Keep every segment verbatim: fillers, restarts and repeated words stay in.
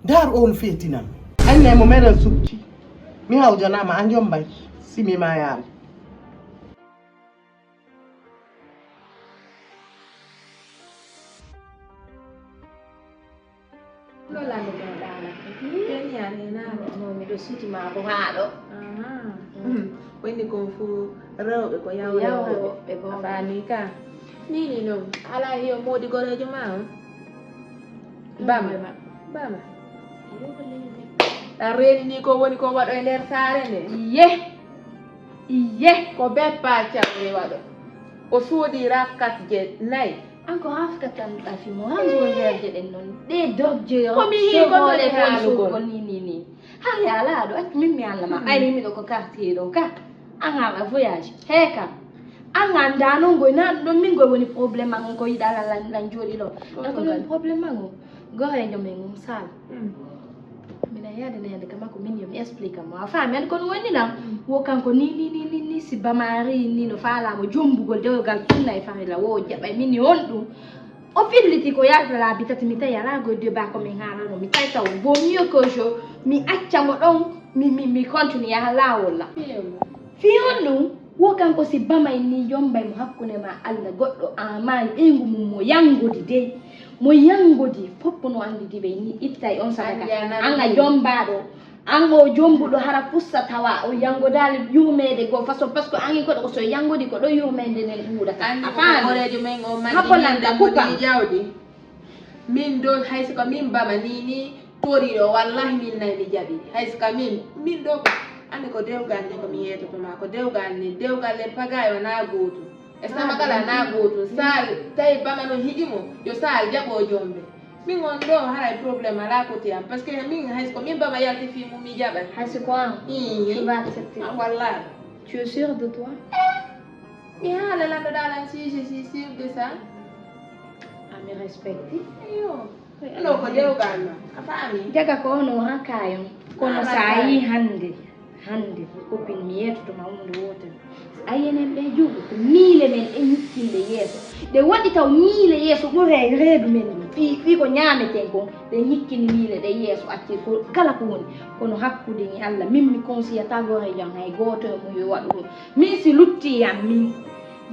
Daar oon feetinan. Anne mo meɗen subti. Mi hawjanaama a njombay. Simi ma yaali. Ɗo lanndotoo ɗaala. Ken yani e naalo. No miɗo suti ma ko haa ɗo. Aha. Mm. Ko inni kon fu rewɓe ko yawre yawre woɓɓe. Woɓɓe boo. A faami ka? Ni ni non. Ala hiyo moodi goreejo ma on. Bama. Bama. Bama. Ɗan reeni ni ko woni ko waɗo e nder saare nde. Iye. Iye. Ko beppa cawre waɗo. O soodi rafkat je nayi. An ko hafka tan ɗafi mo, han joyeeje ɗen non. Ɗe dogje yo. Ko mi hii ko non haalugol. Ko ni ni ni. Haa yaalaa ɗo, accu min mi alla ma. Mm. Ay, min miɗo ko quartier ɗo ka. An haala voyage. He kam. An anndaa non ngoy, na ɗum ɗon min ngoy woni problème an ko yiɗaa lan, lan, lan jooɗi ɗo. Ko an ko ɗum ɗum kadi. Problème an o. Goreejo men um sal. Mm. Mina yaade neende kama ko min yo mi explique mo. A faami an kono woni lan. Mm. Wo kanko ni, ni, ni, ni, ni si bamari ni no faala mo jombugol dewgal sunna e farila wo jaɓa min ni on ɗum. O filliti ko yaata laabi tati mi tawi alaa goy débat ko min haalano. Mi tawi taw vaut mieux que je mi acca mo ɗon mi, mi, mi continue yaha laawol la. Fiyo. Fii on ɗum, wo kanko si bamay ni yombay mo hakkunde ma Alla, goɗɗo amaani ɓeyngu mum mo yangodi dey. Mo yangodi, fof no anndi di ɓe ni ittay on sadaka. Anndi a nani. An a jombaaɗo, an o jombuɗo hara fussa tawa o yangodaali yurmeede goo façon, parce que an koɗo ko so yangodi ko ɗo yurmeende nden ɗuuɗata. Anndi a ko faami? Horeejo men o mandi hako nanta kuka. Jawdi. Min do hay si ko min bama ni ni tori ɗo, wallahi min nay mi jaɓi. Hay si ko min, min ɗo ko, anndi ko dewgal nde ko mi yeetoto ma, ko dewgal nde, dewgal nde pagaay o na gootum. E samagal a na gootum. Sal, tawi bama no hiɗi mo, yo sal jaɓo jombe. Min on ɗo haray problème alaa ko ti am, parce que min hay si ko min bama yalti fii mum mi jaɓay. Hay si ko an, ii, tu vas accepter. Ah, wallahi. Tu es sûr de toi? Mi haala lanɗo ɗalan si je suis sûr de ça. A mi respecti. Iyo. Ɗo ko dewgal ma. A faami? Jaga ko ono ha kayon. Kono sa yi hannde, hannde, copine mi yeetoto ma huunde wootere. A yi enen ɓe juuɗe, ko miile men ɗe ñikkinde yeeso. Ɗe waɗi taw miile yeeso ɓuri e reedu men ndun. Fii, fii ko ñaameten kon, ɗe ñikkini miile ɗe yeeso, acci ko kala ko woni. Kono hakkunde ni Alla, min mi konsiyata goreejo an hay gooto e mum yo waɗu ɗum. Min si lutti yam min,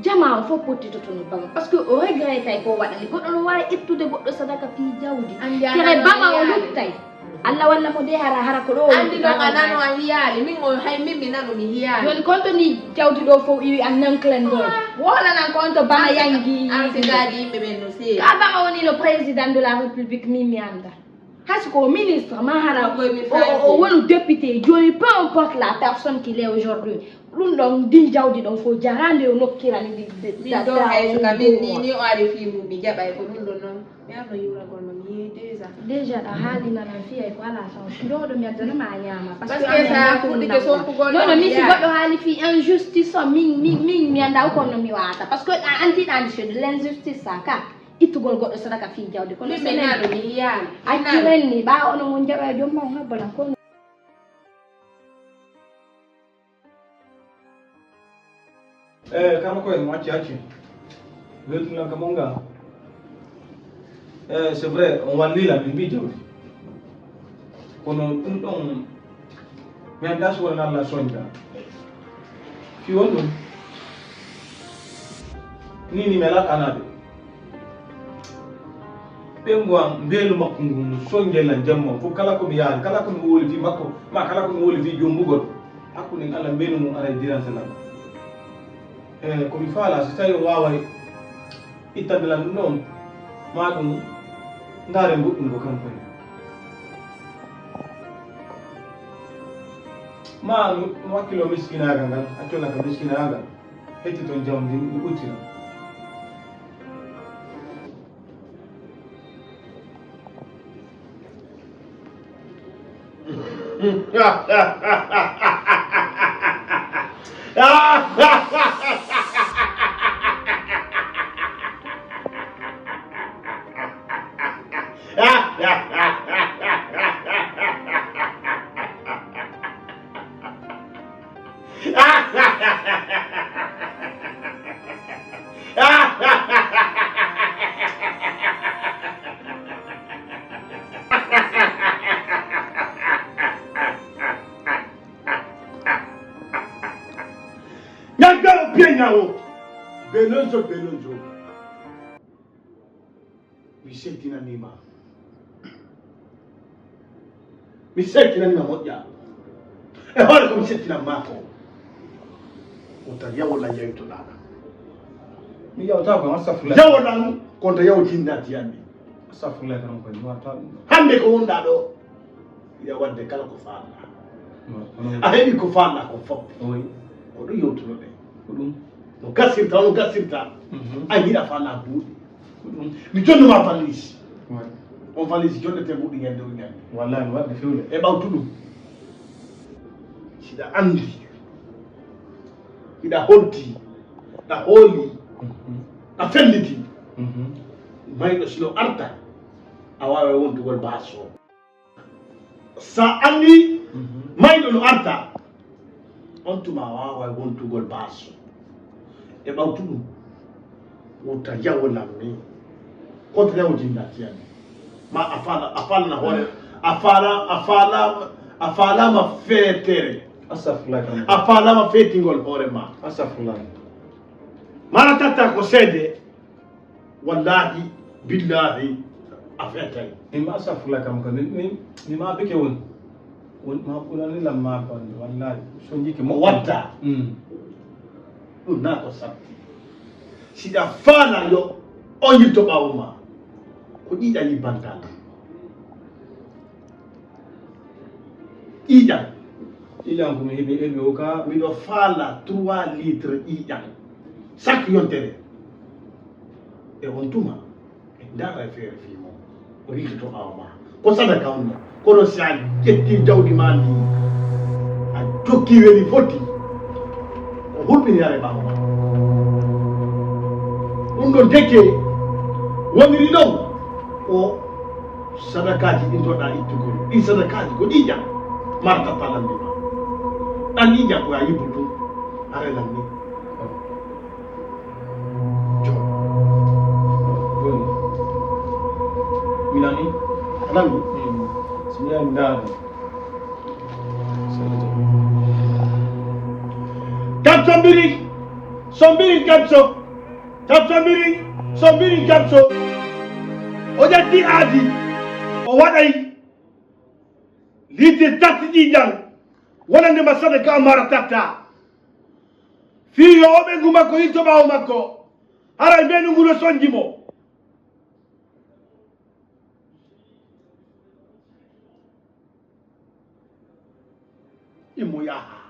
jamaa on fof pottitoto no bama. Parce que o regrettay ko waɗani. Goɗɗo no waawi ittude goɗɗo sadaka fii jawdi. Anndi a nano mi yiyaali. Tere bama o luttay. Alla walla mo de hara, hara ko ɗo o anndi lutti non a nano a yiyaali. Min o hay min mi nano mi yiyaali. Jooni konto ni jawdi ɗo fof iwi an nan clendon. Ah. Woola nan konto bama yangi. An sigaaji yimɓe ɓen no seeri. Ka bama woni le président de la république min mi annda. Hay si ko ministre ma hara o, o, o wonu député, jooni peu importe la personne qu'il est aujourd'hui. Ɗum ɗon, ndin jawdi ɗon fof jaraande yo nokkirani ɗi. Min ɗo hay so ka min ni, ni o ari fii mum mi jaɓay ko ɗum ɗon noon. Mi arno yiwragol ma mi yeeyi déjà. Déjà ɗa haali nana fiyay ko alaa sens. Jooɗo mi addana ma a ñaama. Parce que sa fuɗɗike sompugol non, non, mi si goɗɗo haali fii injustice o, min, min, min mi annda ko no mi waata. Parce que a anti ɗaani c'est de l'injustice ça ka. Ittugol goɗɗo sadaka fii jawdi kono min min naɗo mi yiyaani. Acciren ni ɓaawo onon on jaɓa e joom mon habbana kono. Eh, kama koye mo acci acci. Weltunan ka mon ga. Eh, c'est vrai on wallila min mbi jawdi. Kono ɗum ɗon mi anndaa so wonaa Alla soñda. Fii won ɗum. Ni ni mi alaa anaade. Ɓe mbo am mbeelu makko ngu no soñde lan jamma fof kala ko mi yaari kala ko mi wowli fii makko ma kala ko mi wowli fii jombugol. Hakkunde Alla mbeelu mum aray diranse lan. E ko mi faala so tawi o waaway ittande lan ɗum ɗon ma ɗum ndaare goɗɗum ko kanko ne. Ma mi wakkilo miskinaagal ngal accona ka miskinaagal hetti toon jawdi mi ɓuttina. Yawo, Belonzo, Belonzo. Mi settinanima. Mi settinanima moƴƴa. E hoore ko mi settinan ma ko. Wota yawo lan yawitoɗa ɗan. Mi yawta ko, astafurlah. Yawo lan, ko nta yawo jinnati yammi. Astafurlah, kan ko mi watta ɗum. Hande ko wonɗa ɗo. Ina wadde kala ko faanɗa. A heɓi ko faanɗa ko fof. Ko ɗum yewtunoɗen. Ko ɗum. No gasirta, no gasirta. Mhm. An hiɗa faanɗa buuɗi. Ko ɗum. Mi jonnuma valise. On valise jonnete buuɗi ñande o ñande. Wallahi, mi waɗde fewle. E ɓawtu ɗum. Siɗa anndi. Hiɗa holti. Ɗa hooli. Mhm. Ɗa felliti. Mhm. Mayɗo sino arta. A waaway wontugol baaso. Sa anndi mayɗo no arta, on tuma a waaway wontugol baaso. E ɓawtu ɗum, wota yawo lammi. Koto yawo jinnaati yammi. Ma a faala, a faalana hoore, a faala, a faala, a faalama feetere. Astafurlah, kan. A faalama feetingol hoore ma. Astafurlah. Mara tatta ko seede. Wallahi, billahi, a fetay. Min ma astafurlah kam ko min, min, mi ma bike won. Won ma ɓurani lam ma ko wallahi. So jike mo watta. Mm. Ɗum na ko sabti. Siɗa faala yo on yilto ɓaawo ma. Ko ɗiɗa yibbanta lam. Ƴiiƴam. Ƴiiƴam ko mi heɓi, heɓi o ka. Miɗo faala trois litres ƴiiƴam. Sak yontere. E on tuma, e ndaara e feere fii mo. O yiltito ɓaawo ma. Ko sadaka on no. Kono si a ƴetti jawdi ma ndi, a jokki weli foti, ko hulɓiniraare ɓaawo ma. Ɗum ɗon dekke woniri ɗon ko sadakaaji ɗin toɗa ittugol. Ɗin sadakaaji ko ƴiiƴam. Mara tappa lamndi ma. Ɗan ƴiiƴam ko a yibbu ɗum. Are lamndi. Jom. Joni. Mi nani? A nani? Mm. So mi yahi mi ndaara. Kam sombiri, sombiri kam so, kam sombiri, sombiri kam so. O ƴetti aadi, o waɗay liitir tati ƴiiƴam, wonande ma sadaka Mara tatta. Fii yo o ɓe nguma ko yilto ɓaawo makko, haray mbeenu ngu no sonji mo. Imo yaha.